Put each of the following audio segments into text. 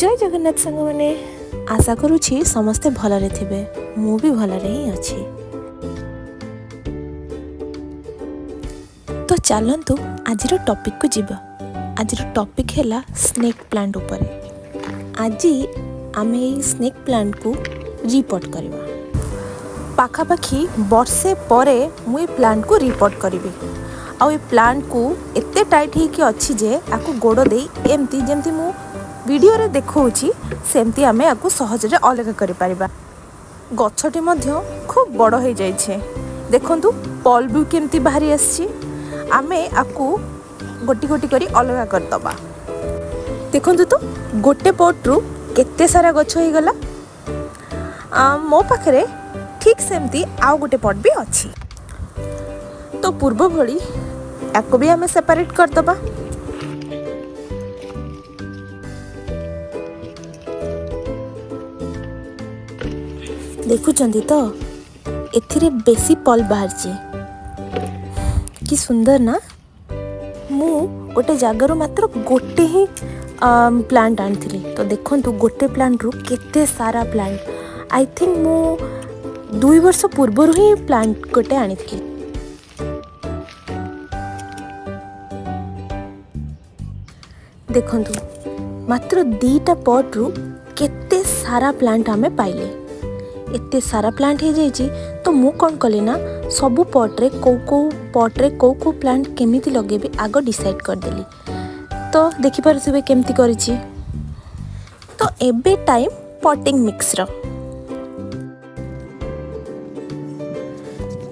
ଜୟ ଜଗନ୍ନାଥ ସାଙ୍ଗମାନେ, ଆଶା କରୁଛି ସମସ୍ତେ ଭଲରେ ଥିବେ। ମୁଁ ବି ଭଲରେ ହିଁ ଅଛି। ତ ଚାଲନ୍ତୁ, ଆଜିର ଟପିକ୍କୁ ଯିବା। ଆଜିର ଟପିକ୍ ହେଲା ସ୍ନେକ୍ ପ୍ଲାଣ୍ଟ ଉପରେ। ଆଜି ଆମେ ଏଇ ସ୍ନେକ୍ ପ୍ଲାଣ୍ଟକୁ ରିପୋର୍ଟ କରିବା। ପାଖାପାଖି ବର୍ଷେ ପରେ ମୁଁ ଏ ପ୍ଲାଣ୍ଟକୁ ରିପୋର୍ଟ କରିବି। ଆଉ ଏ ପ୍ଲାଣ୍ଟକୁ ଏତେ ଟାଇଟ୍ ହେଇକି ଅଛି ଯେ ଆକୁ ଗୋଡ଼ ଦେଇ ଏମିତି, ଯେମିତି ମୁଁ ଭିଡ଼ିଓରେ ଦେଖାଉଛି, ସେମିତି ଆମେ ଆକୁ ସହଜରେ ଅଲଗା କରିପାରିବା। ଗଛଟି ମଧ୍ୟ ଖୁବ୍ ବଡ଼ ହେଇଯାଇଛି। ଦେଖନ୍ତୁ, ପଲ୍ପ ବି କେମିତି ବାହାରି ଆସିଛି। ଆମେ ଆକୁ ଗୋଟି ଗୋଟି କରି ଅଲଗା କରିଦେବା। ଦେଖନ୍ତୁ ତ, ଗୋଟେ ପଟ୍ରୁ କେତେ ସାରା ଗଛ ହେଇଗଲା। ମୋ ପାଖରେ ଠିକ୍ ସେମିତି ଆଉ ଗୋଟେ ପଟ୍ ବି ଅଛି। ତ ପୂର୍ବ ଭଳି ୟାକୁ ବି ଆମେ ସେପାରେଟ୍ କରିଦେବା। ଦେଖୁଛନ୍ତି ତ, ଏଥିରେ ବେଶୀ ପଲ୍ପ ବାହାରିଛି। କି ସୁନ୍ଦର ନା? ମୁଁ ଗୋଟେ ଜାଗାରୁ ମାତ୍ର ଗୋଟେ ହିଁ ପ୍ଲାଣ୍ଟ ଆଣିଥିଲି। ତ ଦେଖନ୍ତୁ, ଗୋଟେ ପ୍ଲାଣ୍ଟରୁ କେତେ ସାରା ପ୍ଲାଣ୍ଟ। I think ମୁଁ 2 ବର୍ଷ ପୂର୍ବରୁ ହିଁ ପ୍ଲାଣ୍ଟ ଗୋଟେ ଆଣିଥିଲି। ଦେଖନ୍ତୁ, ମାତ୍ର 2ଟା ପଟ୍ରୁ କେତେ ସାରା ପ୍ଲାଣ୍ଟ ଆମେ ପାଇଲେ। ଏତେ ସାରା ପ୍ଲାଣ୍ଟ ହେଇଯାଇଛି। ତ ମୁଁ କ'ଣ କଲି ନା, ସବୁ ପଟ୍ରେ କେଉଁ କେଉଁ ପଟ୍ରେ କେଉଁ କେଉଁ ପ୍ଲାଣ୍ଟ କେମିତି ଲଗେଇବି, ଆଗ ଡିସାଇଡ଼୍ କରିଦେଲି। ତ ଦେଖିପାରୁଥିବେ କେମିତି କରିଛି। ତ ଏବେ ଟାଇମ୍ ପଟିଂ ମିକ୍ସର।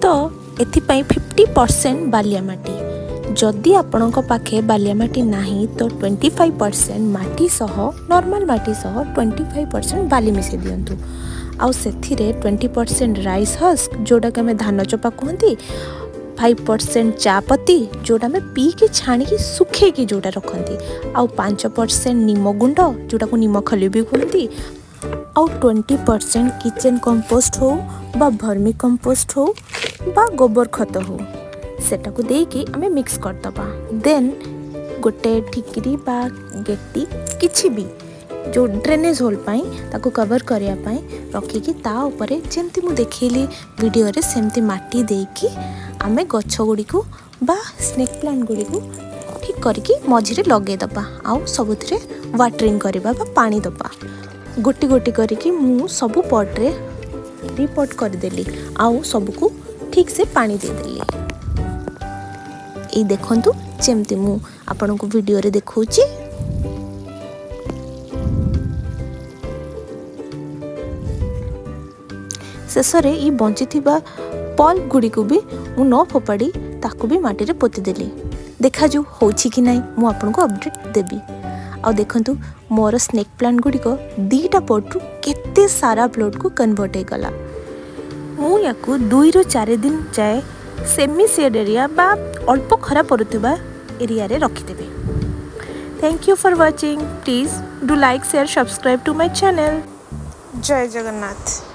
ତ ଏଥିପାଇଁ 50% ବାଲିଆ ମାଟି। ଯଦି ଆପଣଙ୍କ ପାଖେ ବାଲିଆ ମାଟି ନାହିଁ, ତ 25% ମାଟି ସହ, ନର୍ମାଲ୍ ମାଟି ସହ 25% ବାଲି ମିଶାଇ ଦିଅନ୍ତୁ। ଆଉ ସେଥିରେ 20% ରାଇସ୍ ହସ୍କ, ଯେଉଁଟାକି ଆମେ ଧାନ ଚୋପା କୁହନ୍ତି, 5% ଚା ପତି, ଯେଉଁଟା ଆମେ ପିଇକି ଛାଣିକି ଶୁଖେଇକି ଯେଉଁଟା ରଖନ୍ତି, ଆଉ 5% ନିମ ଗୁଣ୍ଡ, ଯେଉଁଟାକୁ ନିମ ଖଲି ବି କୁହନ୍ତି, ଆଉ 20% କିଚେନ୍ କମ୍ପୋଷ୍ଟ ହଉ ବା ଭର୍ମି କମ୍ପୋଷ୍ଟ ହଉ ବା ଗୋବର ଖତ ହଉ, ସେଟାକୁ ଦେଇକି ଆମେ ମିକ୍ସ କରିଦେବା। ଦେନ୍ ଗୋଟେ ଠିକିରି ବା ଗେଟି କିଛି ବି, ଯେଉଁ ଡ୍ରେନେଜ୍ ହୋଲ୍ ପାଇଁ, ତାକୁ କଭର୍ କରିବା ପାଇଁ ରଖିକି, ତା ଉପରେ ଯେମିତି ମୁଁ ଦେଖେଇଲି ଭିଡ଼ିଓରେ, ସେମିତି ମାଟି ଦେଇକି ଆମେ ଗଛ ଗୁଡ଼ିକୁ ବା ସ୍ନେକ୍ ପ୍ଲାଣ୍ଟ ଗୁଡ଼ିକୁ ଠିକ୍ କରିକି ମଝିରେ ଲଗେଇଦେବା। ଆଉ ସବୁଥିରେ ୱାଟରିଂ କରିବା ବା ପାଣି ଦେବା। ଗୋଟି ଗୋଟି କରିକି ମୁଁ ସବୁ ପଟ୍ରେ ରିପୋର୍ଟ କରିଦେଲି ଆଉ ସବୁକୁ ଠିକ୍ ସେ ପାଣି ଦେଇଦେଲି। ଏଇ ଦେଖନ୍ତୁ, ଯେମିତି ମୁଁ ଆପଣଙ୍କୁ ଭିଡ଼ିଓରେ ଦେଖାଉଛି। ଶେଷରେ ଏଇ ବଞ୍ଚିଥିବା ପଲ୍ପ ଗୁଡ଼ିକୁ ବି ମୁଁ ନ ଫୋପାଡ଼ି ତାକୁ ବି ମାଟିରେ ପୋତିଦେଲି। ଦେଖାଯାଉ ହେଉଛି କି ନାହିଁ, ମୁଁ ଆପଣଙ୍କୁ ଅପଡ଼େଟ୍ ଦେବି। ଆଉ ଦେଖନ୍ତୁ, ମୋର ସ୍ନେକ୍ ପ୍ଲାଣ୍ଟ ଗୁଡ଼ିକ 2ଟା ପଟ୍ରୁ କେତେ ସାରା ପ୍ଲଟ୍କୁ କନଭର୍ଟ ହେଇଗଲା। ମୁଁ ୟାକୁ 2ରୁ 4 ଦିନ ଯାଏ ସେମି ସେଡ୍ ଏରିଆ ବା ଅଳ୍ପ ଖରା ପଡ଼ୁଥିବା ଏରିଆରେ ରଖିଦେବି। Thank you for watching. Please do like, share, subscribe to my channel. Jay Jagannath.